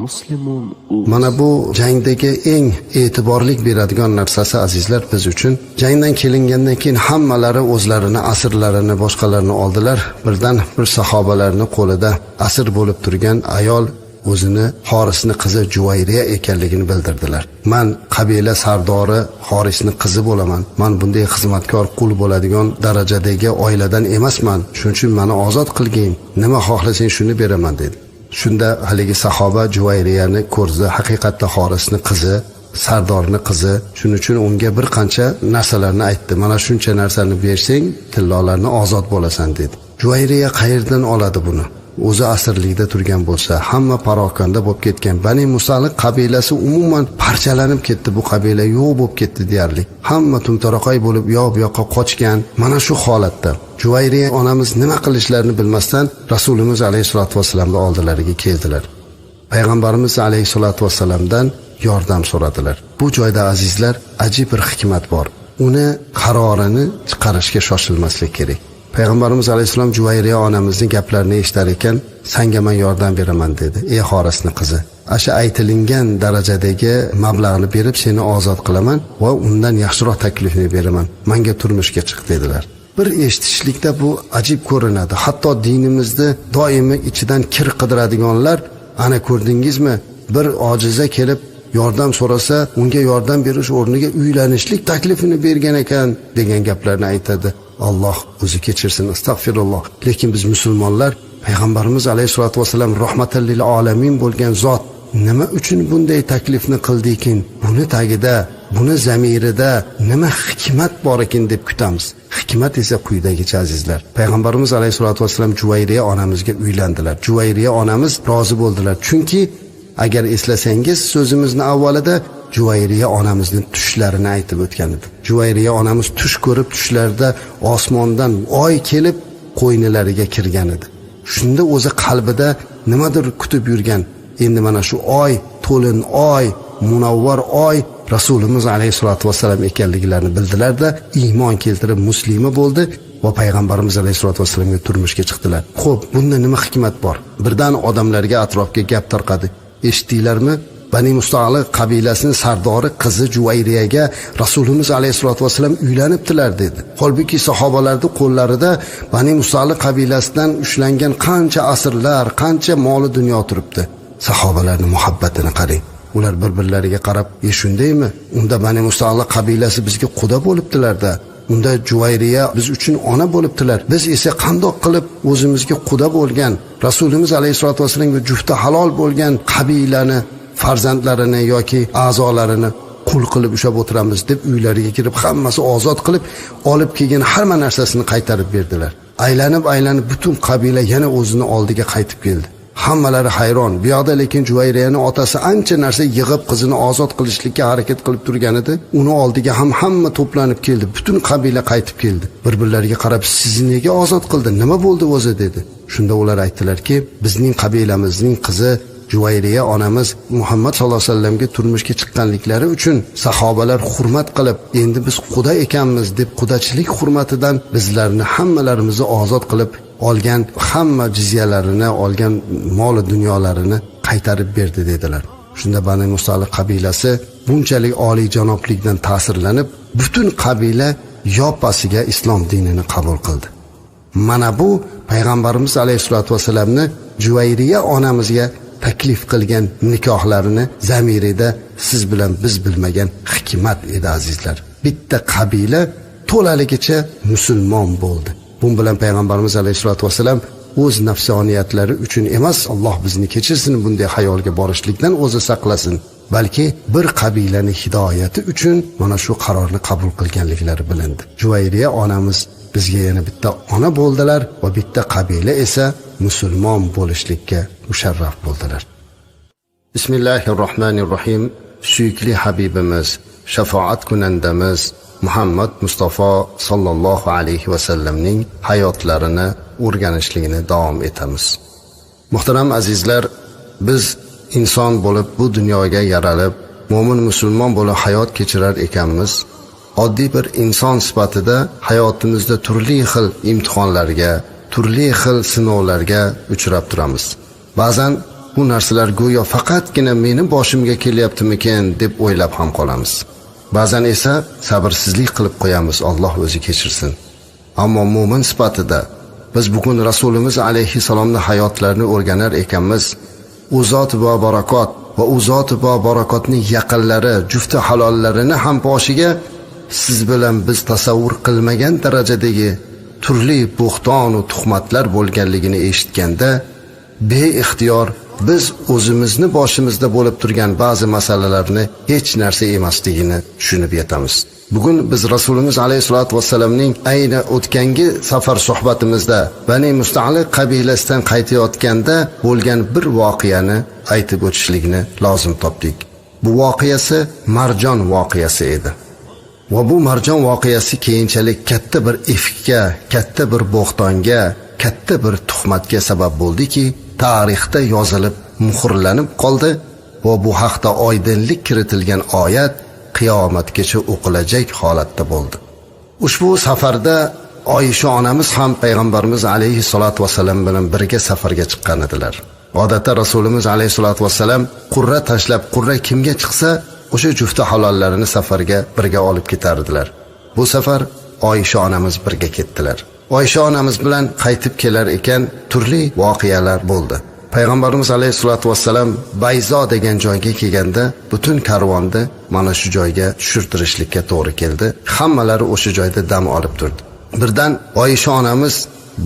مسلم اوست. Mana bu jangdagi eng e'tiborlik beradigan narsasi, azizlar, biz uchun. Jangdan kelingandan keyin hammalari o'zlarini asirlarini, boshqalarini oldilar. Birdan bir sahobalarni qo'lida asir bo'lib turgan ayol o'zini Xorisni qizi Juvayriya ekanligini bildirdilar. Man qabila sardori Xorisni qizi bo'laman. Man bunday xizmatkor qul bo'ladigan darajadagi oiladan emasman. Shuning uchun meni ozod qilgin. Nima xohlasang shuni beraman, dedi. Shunda haligi sahoba Juvayriyani ko'rdi, haqiqatda Xorisni qizi, sardorni qizi. Shuning uchun unga bir qancha narsalarni aytdi. Mana shuncha narsani bersang, tillolarni ozod bo'lasan, dedi. Juvayriya qayerdan oladi buni? O'zi asirlikda turgan bo'lsa, hamma parokanda bo'lib ketgan. Bani Musaliq qabilasi umuman parchalanib ketdi, bu qabila yo'q bo'lib ketdi deyarli. Hamma tumtaraqay bo'lib u yoq bu yoqqa qochgan. Mana shu holatda Juvayriya onamiz nima qilishlarini bilmasdan Rasulimiz alayhisolatu vassalamning oldilariga keldilar. Payg'ambarimiz alayhisolatu vassalamdan yordam so'radilar. Bu joyda, azizlar, ajib bir hikmat bor. Uni qarorini chiqarishga shoshilmaslik kerak. Payg'ambarimiz alayhissalom Juvayriya onamizning gaplarini eshitar ekan, sanga men yordam beraman, dedi. Ey Xorisni qizi, asha aytilingan darajadagi mablag'ni berib seni ozod qilaman va undan yaxshiroq taklifni beraman. Menga turmushga chiq, dedilar. Bir eshitishlikda bu ajib ko'rinadi. Hatto dinimizni doimo ichidan kir qidiradiganlar, ana ko'rdingizmi, bir ojiza kelib yordam so'rasa, unga yordam berish o'rniga uylanishlik taklifini bergan ekan degan gaplarni aytadi. Alloh o'zi kechirsin, astag'firulloh. Lekin biz musulmonlar payg'ambarimiz alayhisolatu vasallam rahmatan lil alamin bo'lgan zot nima uchun bunday taklifni qildikin? Buni tagida, buni zamirida nima hikmat bor ekan deb kutamiz. Hikmat esa quyidagicha, azizlar. Payg'ambarimiz alayhisolatu vasallam Juvayriya onamizga uylandilar. Juvayriya onamiz rozi bo'ldilar. Chunki agar eslasangiz, so'zimizni avvalida Juvayriya onamizni tushlarini aytib o'tgan edi. Juvayriya onamiz tush ko'rib, tushlarida osmondan oy kelib qo'ynilariga kirgan edi. Shunda o'zi qalbida nimadir kutib yurgan. Endi mana shu oy, to'lin oy, munavvar oy Rasulimiz alayhisolatu vassalam ekanliklarini bildilarda, iymon keltirib muslima bo'ldi va payg'ambarimiz alayhisolatu vassalamga turmushga chiqdilar. Xo'p, bunda nima hikmat bor? Birdan odamlarga, atrofga gap tarqadi. Eshitdinglarmi? Bani Mustaliq qabilasining sardori qizi Juvayriyaga Rasulimiz alayhisolatu vassalam uylanibdilar, dedi. Holbuki sahobalarning qo'llarida Bani Mustaliq qabilasidan ushlangan qancha asrlar, qancha moli dunyo turibdi. Sahobalarning muhabbatini qarang. Ular bir-birlariga qarab, "E shundaymi? Unda Bani Mustaliq qabilasi bizga quda bo'libdilar-da. Unda Juvayriya biz uchun ona bo'libdilar. Biz esa qandoq qilib o'zimizga quda bo'lgan Rasulimiz alayhisolatu vassalamga jufti halol bo'lgan qabilani farzandlarini yoki a'zolarini qul qilib ushlab o'tiramiz?" deb uylariga kirib, hammasi ozod qilib, olib kelgan hamma narsasini qaytarib berdilar. Aylanib-aylanib butun qabila yana o'zini oldiga qaytib keldi. Hammalari hayron. Bu yoqda lekin Juvayriyani otasi ancha narsa yig'ib qizini ozod qilishlikka harakat qilib turgan edi. Uni oldiga ham hamma to'planib keldi. Butun qabila qaytib keldi. Bir-birlariga qarab, "Sizni nega ozod qildi? Nima bo'ldi o'zi?" dedi. Shunda ular aytdilarki, bizning qabilamizning qizi Juvayriya onamiz Muhammad sallallohu alayhi vasallamga turmushga chiqqanliklari uchun sahobalar hurmat qilib, endi biz quda ekanmiz deb qudachilik hurmatidan bizlarni hammalarimizni ozod qilib olgan hamma jizyalarini, olgan mol dunyolarini qaytarib berdi, dedilar. Shunda Bani Musaliq qabilasi bunchalik oliyjanoblikdan ta'sirlanib, butun qabila yopasiga islom dinini qabul qildi. Mana bu payg'ambarimiz alayhisolatu vasallamni Juvayriya onamizga taklif qilgan nikohlarini zamirida siz bilan biz bilmagan hikmat edi, azizlar. Bitta qabila to'laligicha musulmon bo'ldi. Bu bilan payg'ambarimiz alayhisolatu vasallam o'z nafsoniyatlari uchun emas, Alloh bizni kechirsin, bunday xayolga borishlikdan o'zi saqlasin, balki bir qabilani hidoyati uchun mana shu qarorni qabul qilganliklari bilindi. Juvayriya onamiz bizga yana bitta ona bo'ldilar va bitta qabila esa musulmon bo'lishlikka musharraf bo'ldilar. Bismillahirrohmanirrohim. Suyukli habibimiz, shafoat kunandamiz Muhammad Mustafa sallallohu alayhi va sallamning hayotlarini o'rganishligini davom etamiz. Muhtaram azizlar, biz inson bo'lib bu dunyoga yaralib, mo'min musulmon bo'lib hayot kechirar ekanmiz, oddiy bir inson sifatida hayotimizda turli xil imtihonlarga, turli xil sinovlarga uchrab turamiz. Ba'zan bu narsalar go'yo faqatgina meni boshimga kelyaptimikin deb o'ylab ham qolamiz. Ba'zan esa sabrsizlik qilib qo'yamiz, Alloh o'zi kechirsin. Ammo mo'min sifatida biz bugun Rasulimiz alayhissalomning hayotlarini o'rganar ekanmiz, u zot va barakot va u zot va barakotning yaqinlari, jufti halollarini ham boshiga siz bilan biz tasavvur qilmagan darajadagi turli bo'xton va tuhmatlar bo'lganligini eshitganda beixtiyor biz o'zimizni boshimizda bo'lib turgan ba'zi masalalarni hech narsa emasligini tushunib yetamiz. Bugun biz Rasulimiz alayhisolatu vassalamning ayni o'tgangi safar suhbatimizda Bani Mustaliq qabilasidan qaytayotganda bo'lgan bir voqeani aytib o'tishlikni lozim topdik. Bu voqeasi Marjon voqeasi edi. Va bu Marjon voqeasi keyinchalik katta bir ifkka, katta bir bo'xtonga, katta bir tuhmatga sabab bo'ldiki, tarixda yozilib, muhrlanib qoldi va bu haqda oydinlik kiritilgan oyat qiyomatgacha o'qilajak holatda bo'ldi. Ushbu safarda Oyisha onamiz ham payg'ambarimiz alayhissalatu vassalam bilan birga safarga chiqqan edilar. Odatda Rasulimiz alayhissalatu vassalam qurra tashlab, qurra kimga chiqsa, o'sha jufti halollarini safarga birga olib ketardilar. Bu safar Oyisha onamiz birga ketdilar. Oyisha onamiz bilan qaytib kelar ekan turli voqealar bo'ldi. Payg'ambarimiz alayhissalatu vassalam Bayzo degan joyga kelganda butun karvonni mana shu joyga tushirtirishlikka to'g'ri keldi. Hammalari o'sha joyda dam olib turdi. Birdan Oyisha onamiz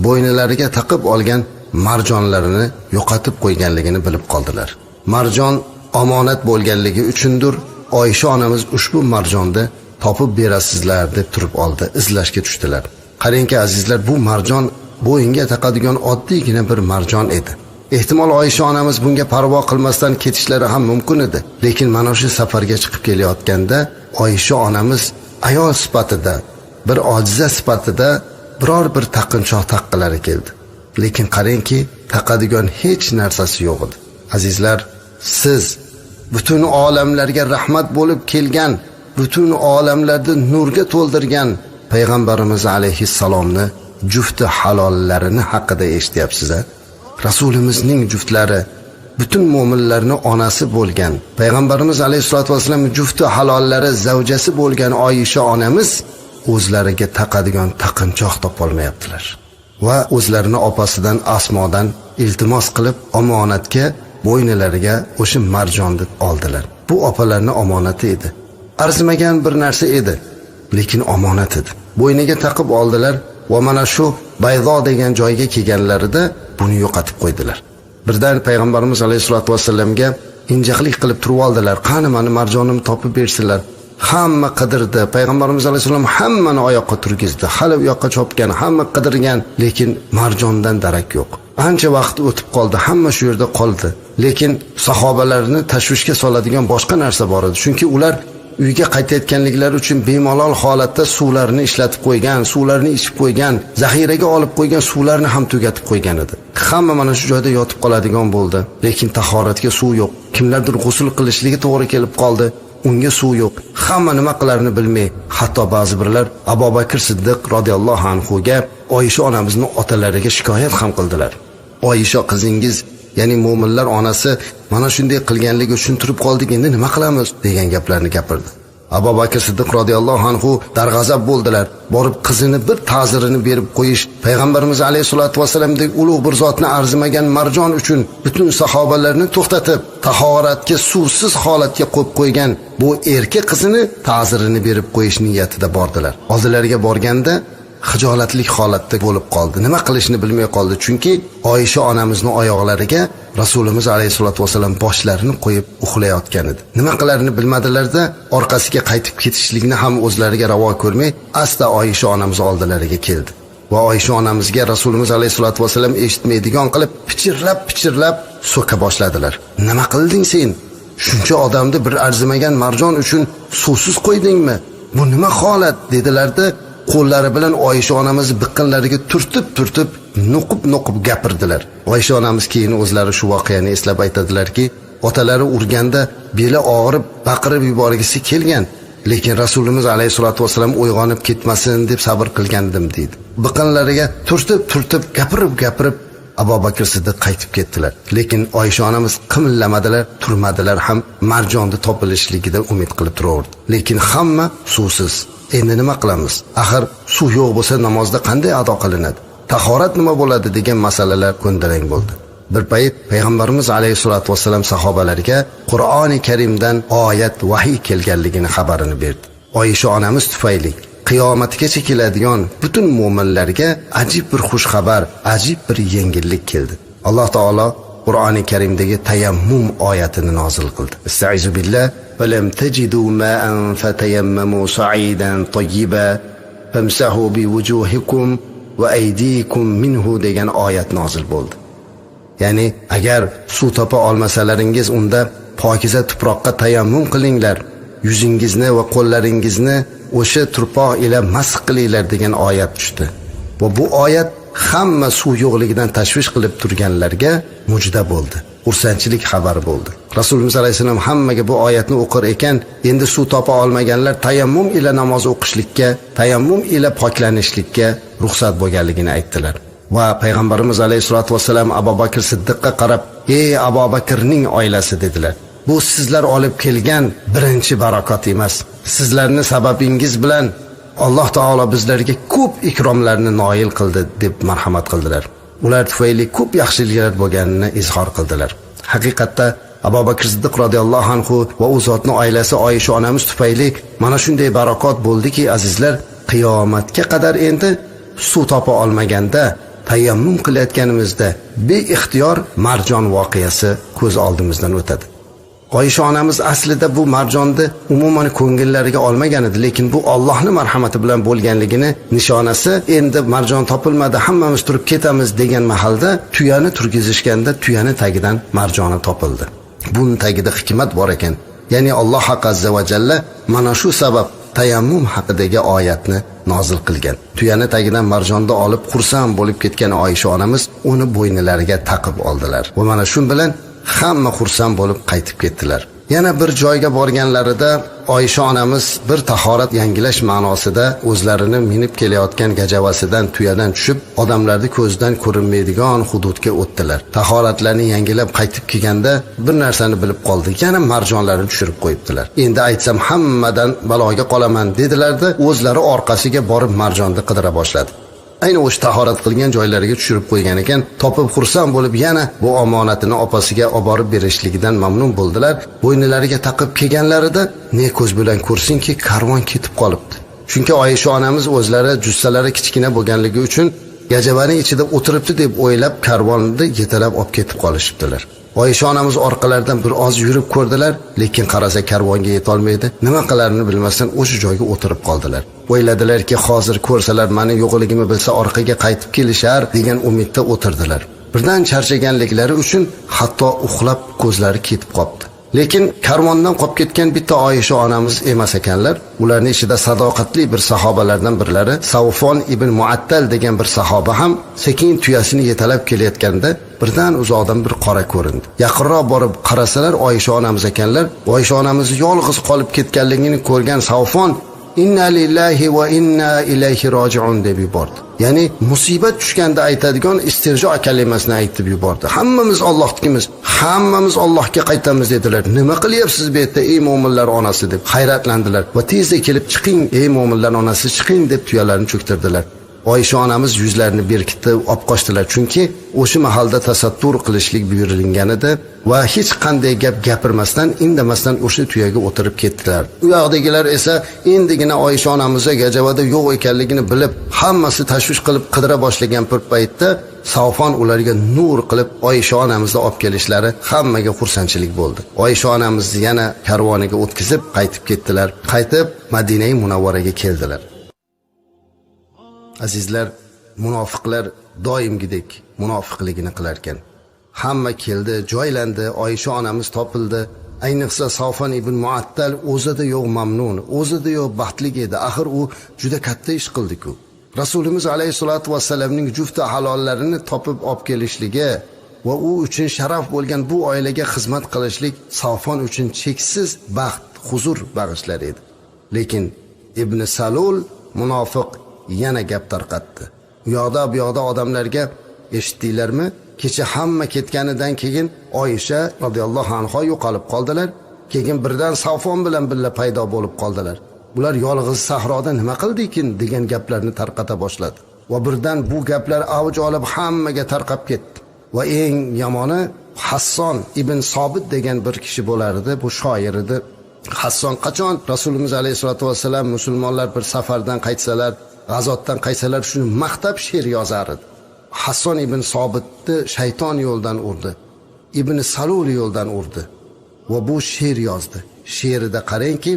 bo'ynilariga taqib olgan marjonlarini yo'qotib qo'yganligini bilib qoldilar. Marjon omonat bo'lganligi uchundir Oyisha onamiz ushbu marjonni topib berasizlar deb turib oldi, izlashga tushdilar. Qarangki azizlar, bu marjon bo'yinga taqadigan oddiygina bir marjon edi. Ehtimol Oyisha onamiz bunga parvo qilmasdan ketishlari ham mumkin edi. Lekin mana shu safarga chiqib kelayotganda Oyisha onamiz ayol sifatida, bir ojiza sifatida biror bir taqinchoq taqqilari keldi. Lekin qarangki, taqadigan hech narsasi yo'q edi. Azizlar, siz butun olamlarga rahmat bo'lib kelgan, butun olamlarni nurga to'ldirgan payg'ambarimiz alayhissalomni jufti halollarini haqida eshityapsiz-a? Rasulimizning juftlari, butun mo'minlarning onasi bo'lgan payg'ambarimiz alayhissalatu vassalam jufti halollari, zavjasi bo'lgan Oyisha onamiz o'zlariga taqadigan taqinchoq topolmayaptilar va o'zlarini opasidan Asmodan iltimos qilib omonatga bo'ynilariga o'sha marjonni oldilar. Bu opalarning omonati edi. Arzimagan bir narsa edi, lekin omonat edi. Bo'yniga taqib oldilar va mana shu Bayzo degan joyga kelganlarida buni yo'qotib qo'ydilar. Birdan payg'ambarimiz alayhissalatu vassalamga injiqlik qilib turib oldilar. Qani mani marjonimni topib bersinlar. Hamma qidirdi. Payg'ambarimiz alayhissalom hammani oyoqqa turgizdi. Hali u yoqqa chopgan, hamma qidirgan, lekin marjondan darak yo'q. Ancha vaqt o'tib qoldi, hamma shu yerda qoldi. Lekin sahobalarni tashvishga soladigan boshqa narsa bor edi. Chunki ular uyga qaytayotganliklari uchun bemalol holatda suvlarni ishlatib qo'ygan, suvlarni ichib qo'ygan, zaxiraga olib qo'ygan suvlarni ham tugatib qo'ygan edi. Hamma mana shu joyda yotib qoladigan bo'ldi. Lekin tahoratga suv yo'q. Kimlardir g'usl qilishligi to'g'ri kelib qoldi. Unga suv yo'q. Hamma nima qilarini bilmay, hatto ba'zi birlar Abu Bakr Siddiq radhiyallohu anhu ga Oyisha onamizning otalariga shikoyat ham qildilar. Oyisha qizingiz, ya'ni mo'minlar onasi mana shunday qilganligi uchun turib qoldik, endi nima qilamiz degan gaplarni gapirdi. Abu Bakr Siddiq radhiyallohu anhu darg'azab bo'ldilar. Borib qizini bir ta'zirini berib qo'yish, payg'ambarimiz alayhisolatu vassalamdek ulug' bir zotni arzimagan marjon uchun butun sahobalarni to'xtatib, tahoratga suvsiz holatga qo'yib qo'ygan bu erka qizini ta'zirini berib qo'yish niyatida bordilar. Oldilariga borganda xijolatlik holatda bo'lib qoldi. Nima qilishni bilmay qoldi, chunki Oyisha onamizning oyoqlariga Rasulimiz alayhisolatu vasallam boshlarini qo'yib uxlayotgan edi. Nima qilarini bilmadilarda, orqasiga qaytib ketishlikni ham o'zlariga ravo ko'rmay, asta Oyisha onamiz oldilariga keldi. Va Oyisha onamizga Rasulimiz alayhisolatu vasallam eshitmaydigan qilib pichirlab-pichirlab so'ka boshladilar. Nima qilding sen? Shuncha odamni bir arzimagan marjon uchun suvsiz qo'ydingmi? Bu nima holat? Dedilarda qo'llari bilan Oyisha onamiz biqinlariga turtib-turtib, nuqib-nuqib gapirdilar. Oyisha onamiz keyin o'zlari shu voqeani eslab aytadilarki, otalari urganda beli og'rib, baqirib yuborgisi kelgan, lekin Rasulimiz alayhisolatu vasallam uyg'onib ketmasin deb sabr qilgandim deydi. Biqinlariga turtib-turtib, gapirib-gapirib Abu Bakr Siddiq qaytib ketdilar. Lekin Oysha onamiz qimillamadilar, turmadilar ham, marjonni topilishligida umid qilib turaverdi. Lekin hamma suvsiz. Endi nima qilamiz? Axir suv yo'q bo'lsa namozda qanday ado qilinadi? Tahorat nima bo'ladi degan masalalar ko'ndalang bo'ldi. Bir payt Payg'ambarimiz alayhisolatu vassalam sahobalarga Qur'oni Karimdan oyat vahiy kelganligini xabarini berdi. Oysha onamiz tufayli qiyomatgacha keladigan butun mo'minlarga ajib bir xush xabar, ajib bir yengillik keldi. Alloh taolo Qur'oni Karimdagi tayammum oyatini nozil qildi. Estaizu billah: "Falam tajidu ma'an fatayammamu sa'idan tayyiba famsahu biwujuhikum va aydikum minhu" degan oyat nozil bo'ldi. Ya'ni agar suv topa olmasalaringiz unda pokiza tuproqqa tayammum qilinglar, yuzingizni va qo'llaringizni o'sha tuproq ila masx qilinglar degan oyat tushdi. Va bu oyat hamma suv yo'qligidan tashvish qilib turganlarga mujda bo'ldi, xursandchilik xabari bo'ldi. Rasulimiz alayhissalom hammaga bu oyatni o'qir ekan, endi suv topa olmaganlar tayammum ila namoz o'qishlikka, tayammum ila poklanishlikka ruxsat bo'lganligini aytdilar. Va Payg'ambarimiz alayhisolatu vassalam Abu Bakr Siddiqqa qarab, "Ey Abu Bakrning oilasi" dedilar. Bu sizlar olib kelgan birinchi barakot emas. Sizlarning sababingiz bilan Alloh taolo bizlarga ko'p ikromlarni noil qildi deb marhamat qildilar. Ular tufayli ko'p yaxshiliklar bo'lganini izhor qildilar. Haqiqatda Abu Bakr Siddiq radhiyallohu anhu va u zotning oilasi Oysha onamiz tufayli mana shunday barakot bo'ldiki, azizlar, qiyomatga qadar endi suv topa olmaganda tayammum qilayotganimizda beixtiyor marjon voqeasi ko'z oldimizdan o'tadi. Oysha onamiz aslida bu marjonni umuman ko'ngillariga olmagan edi, lekin bu Allohning marhamati bilan bo'lganligini nishonasi. Endi marjon topilmadi, hammamiz turib ketamiz degan mahalda tuyani turgizishganda tuyani tagidan marjoni topildi. Buning tagida hikmat bor ekan. Ya'ni Alloh azza va jalla mana shu sabab tayammum haqidagi oyatni nozil qilgan. Tuyani tagidan marjonni olib xursand bo'lib ketgan Oysha onamiz uni bo'ynilariga taqib oldilar. Va mana shu bilan hamma xursand bo'lib qaytib ketdilar. Yana bir joyga borganlarida Oysha onamiz bir tahorat yangilash ma'nosida o'zlarini minib kelayotgan gajavasidan, tuyadan tushib, odamlarning ko'zidan ko'rinmaydigan hududga o'tdilar. Tahoratlarini yangilab qaytib kelganda bir narsani bilib qoldi. Yana marjonlarni tushirib qo'yibdilar. Endi aytsam hammadan baloga qolaman dedilarda, o'zlari orqasiga borib marjonni qidira boshladi. Ayni o'sha tahorat qilgan joylariga tushirib qo'ygan ekan. Topib xursand bo'lib yana bu omonatini opasiga olib borib berishligidan mamnun bo'ldilar. Bo'ynilariga taqib kelganlarida ne ko'z bilan ko'rsinki, karvon ketib qolibdi. Chunki Oysha onamiz o'zlari jussalari kichkina bo'lganligi uchun gajavaning ichida o'tiribdi deb o'ylab karvonni yetalab olib ketib qolishibdilar. Oysha onamiz orqalaridan bir oz yurib ko'rdilar, lekin qarasa karvonga yeta olmaydi. Nima qilarini bilmasdan o'sha joyga o'tirib qoldilar. O'yladilarki, hozir ko'rsalar meni yo'qligimni bilsa orqaga qaytib kelishar degan umidda o'tirdilar. Birdan charchaganliklari uchun hatto uxlab ko'zlari ketib qoldi. Lekin karvondan qolib ketgan bitta Oysha onamiz emas ekanlar. Ularning ichida sadoqatli bir sahobalardan birlari Savfon ibn Muattal degan bir sahoba ham sekin tuyasini yetalab kelayotganda birdan uzoqdan bir qora ko'rindi. Yaqinroq borib qarasalar Oysha onamiz ekanlar. Oysha onamiz yolg'iz qolib ketganligini ko'rgan Savfon "Inna lillahi va inna ilayhi roji'un" deb yubordi. Ya'ni musibat tushganda aytadigan istirjo kalimasini aytib yubordi. Hammamiz Allohnikimiz, hammamiz Allohga qaytamiz dedilar. Nima qilyapsiz bu yerda ey mo'minlar onasi deb hayratlandilar va tezda kelib chiqing ey mo'minlar onasi chiqing deb tuyalarni cho'ktirdilar. Oysha onamiz yuzlarini berkitib olib qochdilar, chunki o'sha mahalda tasattur qilishlik buyurilgan edi va hech qanday gap gapirmasdan, indamasdan o'sha tuyaga o'tirib ketdilar. U yoqdagilar esa endigina Oysha onamiz gajavada yo'q ekanligini bilib, hammasi tashvish qilib qidira boshlagan bir paytda Savfon ularga nur qilib Oysha onamizni olib kelishlari hammaga xursandchilik bo'ldi. Oysha onamizni yana karvoniga o'tkazib qaytib ketdilar. Qaytib Madinai Munavvaraga keldilar. Azizlar, munofiqlar doimgidek munofiqligini qilarkan. Hamma keldi, joylandi, Oysha onamiz topildi. Ayniqsa Safon ibn Muattal o'zida yo'q mamnun, o'zida yo'q baxtli edi. Axir u juda katta ish qildi-ku. Rasulimiz alayhisolatu vassalamning jufti halollarini topib olib kelishligi va u uchun sharaf bo'lgan bu oilaga xizmat qilishlik Safon uchun cheksiz baxt, huzur bag'ishlar edi. Lekin Ibn Salul munofiq yana gap tarqatdi. U yoqda bu yoqda odamlarga eshitdinglarmi? Kecha hamma ketganidan keyin Oyisha radhiyallohu anha yo'qolib qoldilar. Keyin birdan Safvon bilan birga paydo bo'lib qoldilar. Bular yolg'iz sahroda nima qildi-kin degan gaplarni tarqata boshladi. Va birdan bu gaplar avj olib hammaga tarqab ketdi. Va eng yomoni Hasson ibn Sobit degan bir kishi bo'lardi, bu shoir edi. Hasson qachon Rasulimiz alayhisolatu vasallam musulmonlar bir safardan qaytsalar, g'azotdan qaytsalar shuni maqtab she'r yozar edi. Hasson ibn Sobitni shayton yo'ldan urdi. Ibn Salul yo'ldan urdi va bu she'r yozdi. She'rida qarangki,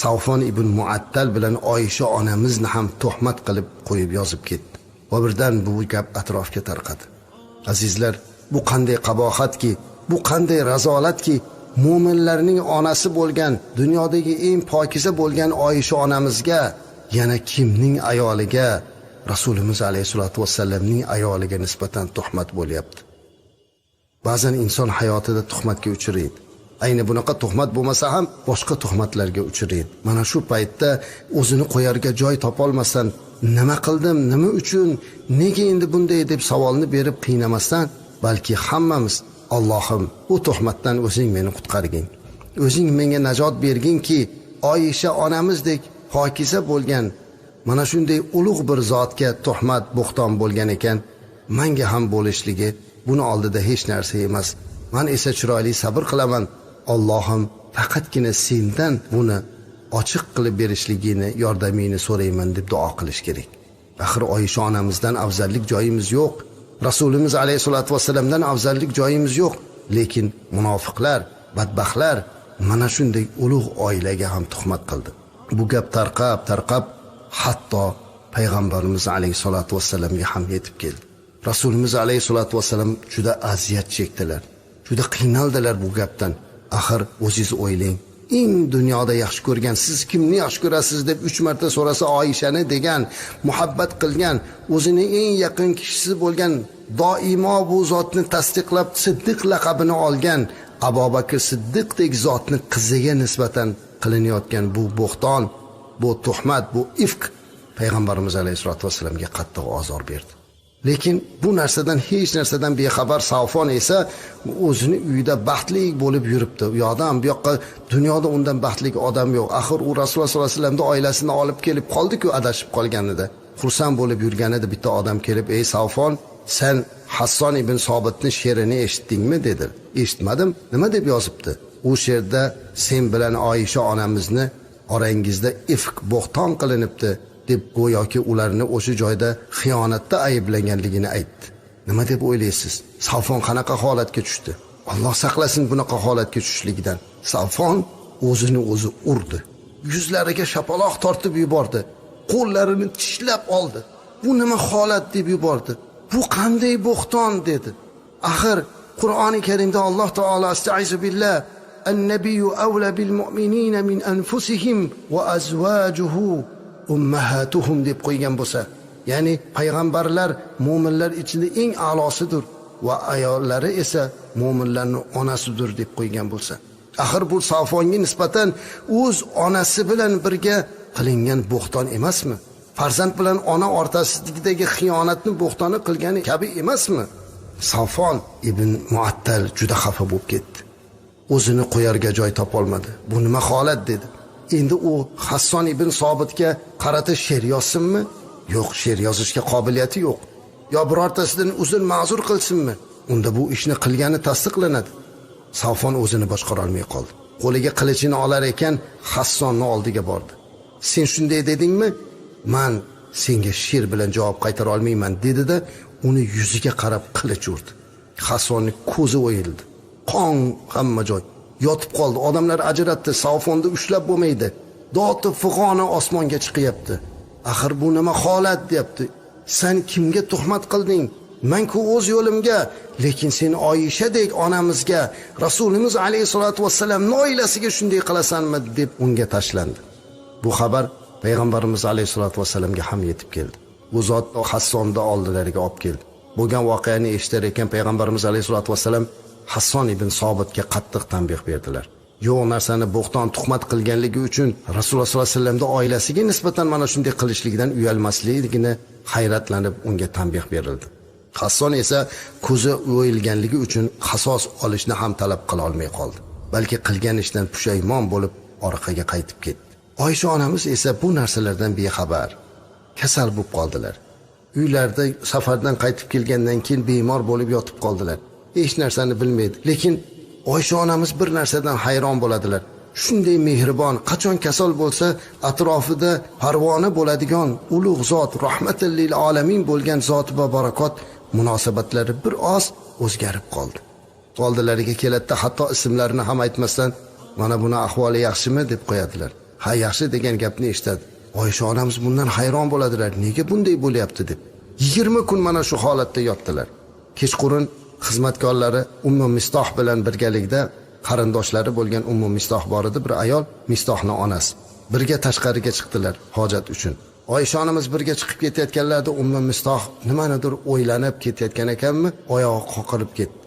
Safvon ibn Muattal bilan Oyisha onamizni ham tuhmat qilib qo'yib yozib ketdi. Va birdan bu gap atrofga tarqadi. Azizlar, bu qanday qabohatki, bu qanday razolatki, mo'minlarning onasi bo'lgan, dunyodagi eng pokiza bo'lgan Oyisha onamizga, yana kimning ayoliga, Rasulimiz alayhisolatu vassallamning ayoliga nisbatan tuhmat bo'lyapti. Ba'zan inson hayotida tuhmatga uchraydi. Ayni bunaqa tuhmat bo'lmasa ham boshqa tuhmatlarga uchraydi. Mana shu paytda o'zini qo'yarga joy topolmasdan, nima qildim, nima uchun, nega endi bunday deb savolni berib qiynamasdan, balki hammamiz Allohim, bu tuhmatdan o'zing meni qutqargin. O'zing menga najot berginki, Oyisha onamizdek pokiza bo'lgan mana shunday ulug' bir zotga tuhmat, bo'xton bo'lgan ekan, menga ham bo'lishligi buni oldida hech narsa emas. Men esa chiroyli sabr qilaman. Allohim, faqatgina sendan buni ochiq qilib berishligini, yordamingni so'rayman deb duo qilish kerak. Axir Oyisha onamizdan afzallik joyimiz yo'q. Rasulimiz alayhisolatu vassalamdan afzallik joyimiz yo'q. Lekin munofiqlar, badbaxtlar mana shunday ulug' oilaga ham tuhmat qildi. Bu gap tarqab hatto payg'ambarimiz alayhisolatu vassalamga ham yetib keldi. Rasulimiz alayhisolatu vassalam juda aziyat chekdilar. Juda qiynaldilar bu gapdan. Axir o'zingiz o'ylang, eng dunyoda yaxshi ko'rgan, siz kimni yaxshi ko'rasiz deb 3 marta so'rasa Oyishani degan, muhabbat qilgan, o'zini eng yaqin kishisi bo'lgan, doimo bu zotni tasdiqlab Siddiq laqabini olgan Abu Bakr Siddiqdek zotni qiziga nisbatan qilinayotgan bu bo'xton, bu tuhmat, bu ifk payg'ambarimiz alayhisolatu vassalamga qattiq ozor berdi. Lekin bu narsadan, hech narsadan bexabar Safvon esa o'zini uyida baxtli bo'lib yuribdi. U yoqdan bu yoqqa, dunyoda undan baxtli odam yo'q. Axir u Rasululloh sollallohu alayhi vasallamning oilasini olib kelib qoldi-ku adashib qolganida. Xursand bo'lib yurganida bitta odam kelib, "Ey Safvon, sen Hasson ibn Sobitning she'rini eshitdingmi?" dedi. "Eshitmadim. Nima deb yozibdi?" U she'rda sen bilan Oyisha onamizni orangizda ifk, bo'xton qilinibdi deb go'yoki ularni o'sha joyda xiyonatda ayblanganligini aytdi. Nima deb o'ylaysiz? Safvon qanaqa holatga tushdi? Alloh saqlasin bunaqa holatga tushishligidan. Safvon o'zini o'zi urdi. Yuzlariga shapaloq tortib yubordi. Qo'llarini tishlab oldi. Bu nima holat deb yubordi. Bu qanday bo'xton dedi. Axir Qur'oni Karimda Alloh taolo astaizu billah an-nabiyyu awla bil mu'minina min anfusihim va azwajuhu ummahatuhum deb qo'ygan bo'lsa, ya'ni payg'ambarlar mo'minlar ichida eng a'losidir va ayollari esa mo'minlarning onasidir deb qo'ygan bo'lsa, axir bu Safvonga nisbatan o'z onasi bilan birga qilingan bo'xton emasmi? Farzand bilan ona o'rtasidagi xiyonatni bo'xtoni qilgani kabi emasmi? Safvon ibn Muattal juda xafa bo'lib ketdi. O'zini qo'yarga joy topolmadi. Bu nima holat dedi. Endi u Hasson ibn Sobitga qarata she'r yozsinmi? Yo'q, she'r yozishga qobiliyati yo'q. Yo birortasidan uzr ma'zur qilsinmi? Unda bu ishni qilgani tasdiqlanadi. Safvon o'zini boshqara olmay qoldi. Qo'liga qilichini olar ekan, Hassonni oldiga bordi. Sen shunday dedingmi? Men senga she'r bilan javob qaytara olmayman dedi-da, uni yuziga qarab qilich urdi. Hassonning ko'zi o'yildi. Qon hamma joy. Yotib qoldi. Odamlar ajratdi. Safvonni ushlab bo'lmaydi. Doti fig'oni osmonga chiqyapti. Axir bu nima holat deyapti. Sen kimga tuhmat qilding? Men-ku o'z yo'limga, lekin sen Oyishadek onamizga, Rasulimiz alayhisolatu vassalamning oilasiga shunday qilasanmi deb unga tashlandi. Bu xabar payg'ambarimiz alayhisolatu vassalamga ham yetib keldi. Bu zot Hassonni oldilariga olib keldi. Bo'lgan voqeani eshitar ekan payg'ambarimiz alayhisolatu vassalam Hasson ibn Sobitga qattiq tanbeh berdilar. Yo'q narsani bo'xton tuhmat qilganligi uchun Rasululloh sollallohu alayhi vasallamning oilasiga nisbatan mana shunday qilishligidan uyalmasligini hayratlanib unga tanbeh berildi. Hasson esa ko'zi o'yilganligi uchun qasos olishni ham talab qila olmay qoldi. Balki qilgan ishdan pushaymon bo'lib orqaga qaytib ketdi. Oysha onamiz esa bu narsalardan bexabar, kasal bo'lib qoldilar. Uylarda safardan qaytib kelgandan keyin bemor bo'lib yotib qoldilar. Hech narsani bilmaydi. Lekin Oysha onamiz bir narsadan hayron bo'ladilar. Shunday mehribon, qachon kasal bo'lsa atrofida parvona bo'ladigan ulug' zot, rahmatil lil alamin bo'lgan zoti va barakot munosabatlari bir oz o'zgarib qoldi. Oldilariga keladida hatto ismlarini ham aytmasdan mana buni ahvoli yaxshimi deb qo'yadilar. Ha, yaxshi degan gapni eshitadi. Oysha onamiz bundan hayron bo'ladilar. Nega bunday bo'lyapti deb. 20 kun mana shu holatda yotdilar. Kechqurun xizmatkorlari Ummu Mistoh bilan birgalikda, qarindoshlari bo'lgan Ummu Mistoh bor edi, bir ayol, Mistohni onasi. Birga tashqariga chiqdilar hojat uchun. Oysha onamiz birga chiqib ketayotganlarida Ummu Mistoh nimanidir o'ylanib ketayotgan ekanmi, oyog'i qoqilib ketdi.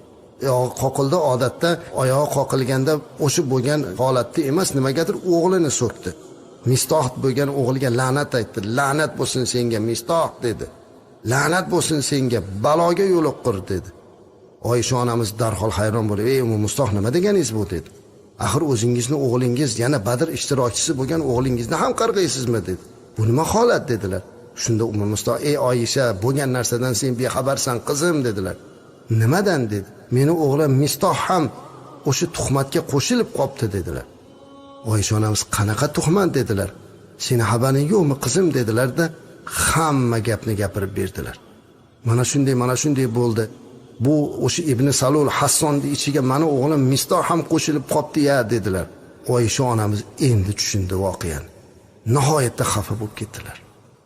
Oyog'i qoqildi, odatda oyog'i qoqilganda o'sha bo'lgan holatda emas, nimagadir o'g'lini so'kdi. Mistoh bo'lgan o'g'liga la'nat aytdi. La'nat bo'lsin senga Mistoh dedi. La'nat bo'lsin senga, baloga yo'liqqir dedi. Oysha onamiz darhol hayron bo'lib, "Ey Ummu Mistoh, nima deganingiz bu?" dedi. Axir o'zingizni o'g'lingiz, yana Badr ishtirokchisi bo'lgan o'g'lingizni ham qarg'aysizmi dedi. Bu nima holat dedilar. Shunda Ummu Mistoh, "Ey Oysha, bo'lgan narsadan sen bexabarsan qizim" dedilar. Nimadan dedi. Meni o'g'lim Mistoh ham o'sha tuhmatga qo'shilib qopti dedilar. Oysha onamiz qanaqa tuhmat dedilar. Seni xabaring yo'qmi qizim dedilar-da, hamma gapni gapirib berdilar. Mana shunday, mana shunday bo'ldi. Bu o'sha Ibn Salul Hassonning ichiga meni o'g'lim Mistoh ham qo'shilib qopti ya dedilar. Oysha onamiz endi tushundi voqeani. Nihoyatda xafa bo'lib ketdilar.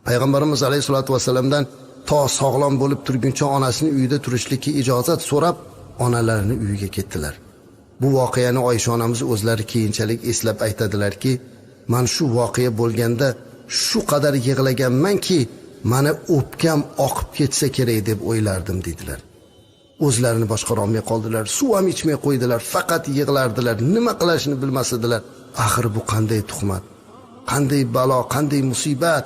Payg'ambarimiz alayhisolatu vasallamdan to sog'lom bo'lib turguncha onasini uyida turishlikka ijozat so'rab onalarini uyiga ketdilar. Bu voqeani Oysha onamiz o'zlari keyinchalik eslab aytadilarki, "Men shu voqea bo'lganda shu qadar yig'laganmanki, meni o'pkam oqib ketsa kerak deb o'ylardim" dedilar. O'zlarini boshqara olmay qoldilar, suv ham ichmay qo'ydilar, faqat yig'lardilar, nima qilishini bilmas edilar. Axir bu qanday tuhmat, qanday balo, qanday musibat?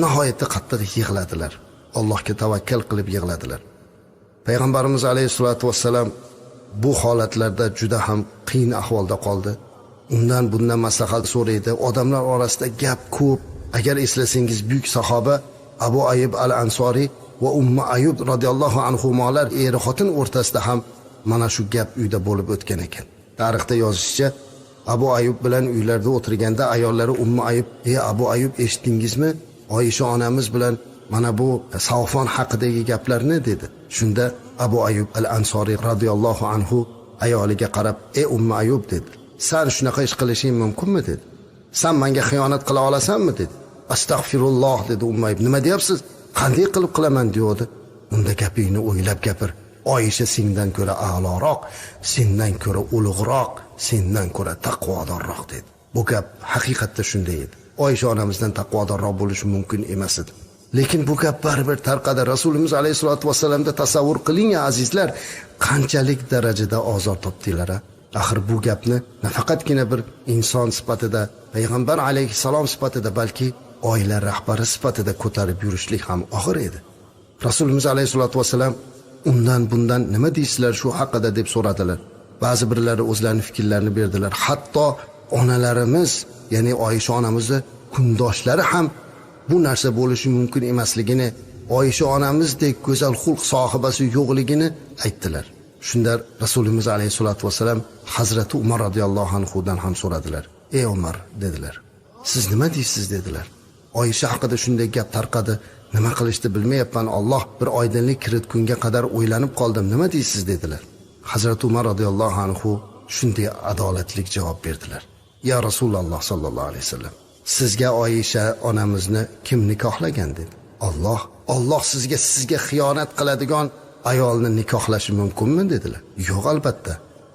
Nihoyatda qattiq yig'ladilar. Allohga tavakkal qilib yig'ladilar. Payg'ambarimiz alayhisolatu vassalam bu holatlarda juda ham qiyin ahvolda qoldi. Undan bundan maslahat so'raydi. Odamlar orasida gap ko'p. Agar eslasangiz, buyuk sahoba Abu Ayyub al-Ansoriy va Ummu Ayyub radhiyallohu anhumolar eri xotin o'rtasida ham mana shu gap uyda bo'lib o'tgan ekan. Tarixda yozishicha, Abu Ayyub bilan uylarda o'tirganda ayollari Ummu Ayyub, "Ey Abu Ayyub, eshitdingizmi? Oysha onamiz bilan mana bu Savfon haqidagi gaplarni" dedi. Shunda Abu Ayyub al-Ansoriy radhiyallohu anhu ayoliga qarab, "Ey Ummu Ayyub" dedi. "Sen shunaqa ish qilishing mumkinmi?" dedi. "Sen menga xiyonat qila olasanmi?" dedi. "Astag'firulloh" dedi Ummu Ayyub. "Nima deyapsiz? Qanday qilib qilaman?" dedi. "Unda gapingni o'ylab gapir. Oysha sendan ko'ra a'loroq, sendan ko'ra ulug'roq, sendan ko'ra taqvodorroq" dedi. Bu gap haqiqatda shunday edi. Oysha onamizdan taqvodorroq bo'lishi mumkin emas edi. Lekin bu gap baribir tarqadi. Rasulimiz alayhisolatu vassalamda tasavvur qiling azizlar, qanchalik darajada ozor topdilar. Axir bu gapni nafaqatgina bir inson sifatida, payg'ambar alayhissalom sifatida, balki oila rahbari sifatida ko'tarib yurishlik ham og'ir edi. Rasulimiz alayhisolatu vassalam undan bundan nima deysizlar shu haqida deb so'radilar. Ba'zi birlari o'zlarining fikrlarini berdilar. Hatto onalarimiz, ya'ni Oysha onamizni kundoshlari ham bu narsa bo'lishi mumkin emasligini, Oysha onamizdek go'zal xulq sohibasi yo'qligini aytdilar. Shunda Rasulimiz alayhisolatu vassalam Hazrati Umar radhiyallohu anhudan ham so'radilar. "Ey Umar" dedilar. "Siz nima deysiz?" dedilar. Oysha haqida shunday gap tarqadi. Nima qilishni bilmayapman. Alloh bir oydinlik kiritgunga qadar o'ylanib qoldim. Nima deysiz dedilar. Hazrati Umar radhiyallohu anhu shunday adolatli javob berdilar. "Ya Rasululloh sallallohu alayhi vasallam, sizga Oysha onamizni kim nikohlagan?" dedi. "Alloh. Alloh sizga xiyonat qiladigan ayolni nikohlashi mumkinmi?" dedilar. "Yo'q, albatta.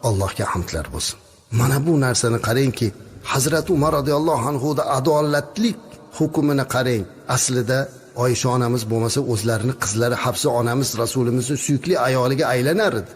Allohga hamdlar bo'lsin." Mana bu narsani qarangki, Hazrati Umar radhiyallohu anhu da adolatlik hukmini qarang. Aslida Oysha onamiz bo'lmasa o'zlarini qizlari Hafsa onamiz Rasulimizning suyukli ayoliga aylanar edi.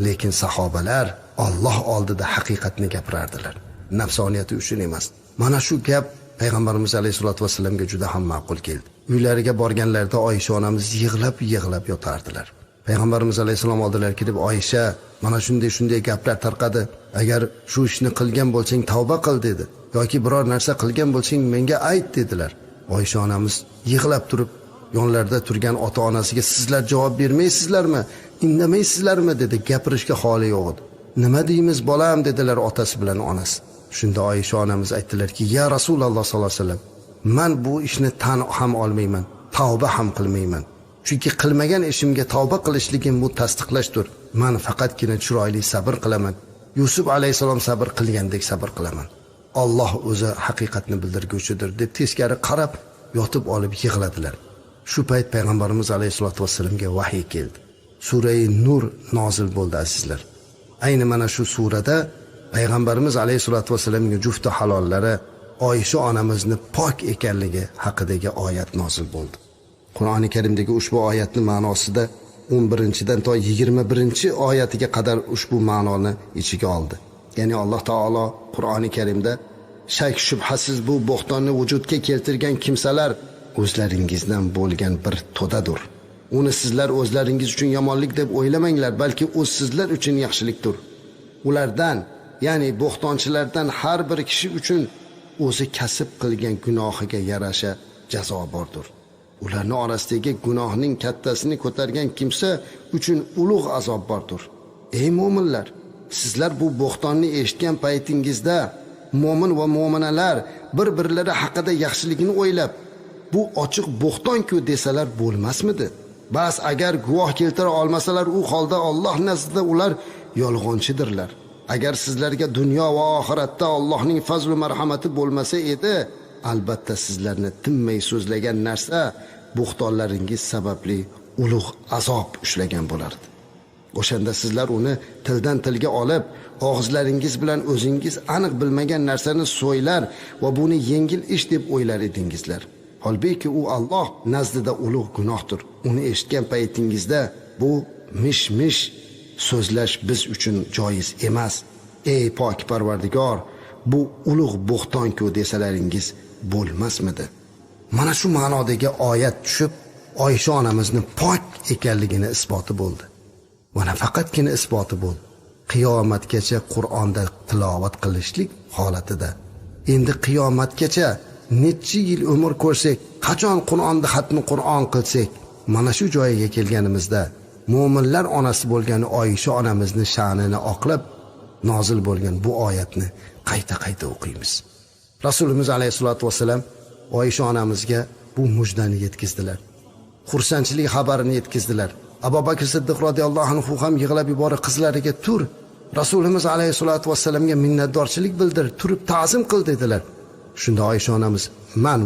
Lekin sahobalar Alloh oldida haqiqatni gapirardilar. Nafsoniyati uchun emas. Mana shu gap Payg'ambarimiz alayhisolatu vassalamga juda ham ma'qul keldi. Uylariga borganlarida Oysha onamiz yig'lab-yig'lab yotardilar. Payg'ambarimiz alayhissalom oldilariga kelib, Oysha, mana shunday shunday gaplar tarqadi. Agar shu ishni qilgan bo'lsang tavba qil dedi. Yoki biror narsa qilgan bo'lsang menga ayt dedilar. Oysha onamiz yig'lab turib yonlarida turgan ota-onasiga sizlar javob bermaysizlarmi? Indamaysizlarmi dedi. Gapirishga holi yo'q edi. Nima deymiz bolam dedilar otasi bilan onasi. Shunda Oysha onamiz aytdilarki, ya Rasululloh sollallohu alayhi vasallam, men bu ishni tan ham olmayman, tavba ham qilmayman. Chunki qilmagan ishimga tavba qilishligim bu tasdiqlashdir. Men faqatgina chiroyli sabr qilaman. Yusuf alayhisalom sabr qilgandek sabr qilaman. Alloh o'zi haqiqatni bildirguvchidir deb teskari qarab yotib olib yig'ladilar. Shu payt payg'ambarimiz alayhisolatu vassalamga vahiy keldi. Surai Nur nozil bo'ldi azizlar. Ayni mana shu surada payg'ambarimiz alayhisolatu vassalamga jufti halollari Oysha onamizni pok ekanligi haqidagi oyat nozil bo'ldi. Qur'oni Karimdagi ushbu oyatning ma'nosida 11-dan to 21-oyatiga qadar ushbu ma'noni ichiga oldi. Ya'ni Alloh taolo Qur'oni Karimda shak shubhasiz bu bo'xtonni vujudga keltirgan kimsalar o'zlaringizdan bo'lgan bir to'dadir. Uni sizlar o'zlaringiz uchun yomonlik deb o'ylamanglar, balki u sizlar uchun yaxshilikdir. Ulardan, ya'ni bo'xtonchilardan har bir kishi uchun o'zi kasb qilgan gunohiga yarasha jazo bordir. Ularning orasidagi gunohning kattasini ko'targan kimsa uchun ulug' azob bordir. Ey mo'minlar, sizlar bu bo'xtonni eshitgan paytingizda mo'min va mo'minalar bir-birlari haqida yaxshilikni o'ylab, bu ochiq bo'xton-ku desalar bo'lmasmidi? Bas agar guvoh keltira olmasalar, u holda Alloh nazdida ular yolg'onchidirlar. Agar sizlarga dunyo va oxiratda Allohning fazl va marhamati bo'lmasa edi, albatta sizlarni tinmay so'zlagan narsa bo'xtonlaringiz sababli ulug' azob ushlagan bo'lardi. O'shanda sizlar uni tildan tilga olib, og'izlaringiz bilan o'zingiz aniq bilmagan narsani so'ylar va buni yengil ish deb o'ylar edingizlar. Holbuki u Alloh nazdida ulug' gunohdir. Uni eshitgan paytingizda bu mish-mish so'zlash biz uchun joiz emas. Ey pok Parvardigor, bu ulug' bo'xton-ku desalaringiz bo'lmasmidi? Mana shu ma'nodagi oyat tushib, Oysha onamizni pok ekanligini isboti bo'ldi. Va nafaqatgina isboti bo'ldi. Qiyomatgacha Qur'onda tilovat qilishlik holatida. Endi qiyomatgacha necha yil umr ko'rsak, qachon Qur'onni xatmi Qur'on qilsak, mana shu joyiga kelganimizda mo'minlar onasi bo'lgan Oysha onamizni sha'nini oqlab nozil bo'lgan bu oyatni qayta-qayta o'qiymiz. Rasulimiz alayhisolatu vassalam Oysha onamizga bu mujdani yetkazdilar. Xursandchilik xabarini yetkazdilar. Abu Bakr Siddiq radhiyallohu anhu ham yig'lab yuborib qizlariga tur, Rasulimiz alayhisolatu vassalamga minnatdorchilik bildir, turib ta'zim qil dedilar. Shunda Oysha onamiz, men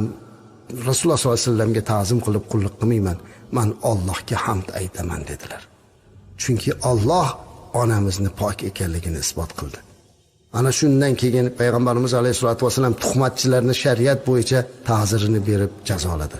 Rasululloh sollallohu alayhi vasallamga ta'zim qilib qulluq qilmayman, men Allohga hamd aytaman dedilar. Chunki Alloh onamizni pok ekanligini isbot qildi. Ana shundan keyin payg'ambarimiz alayhisolatu vassalam tuhmatchilarni shariat bo'yicha ta'zirini berib jazoladi.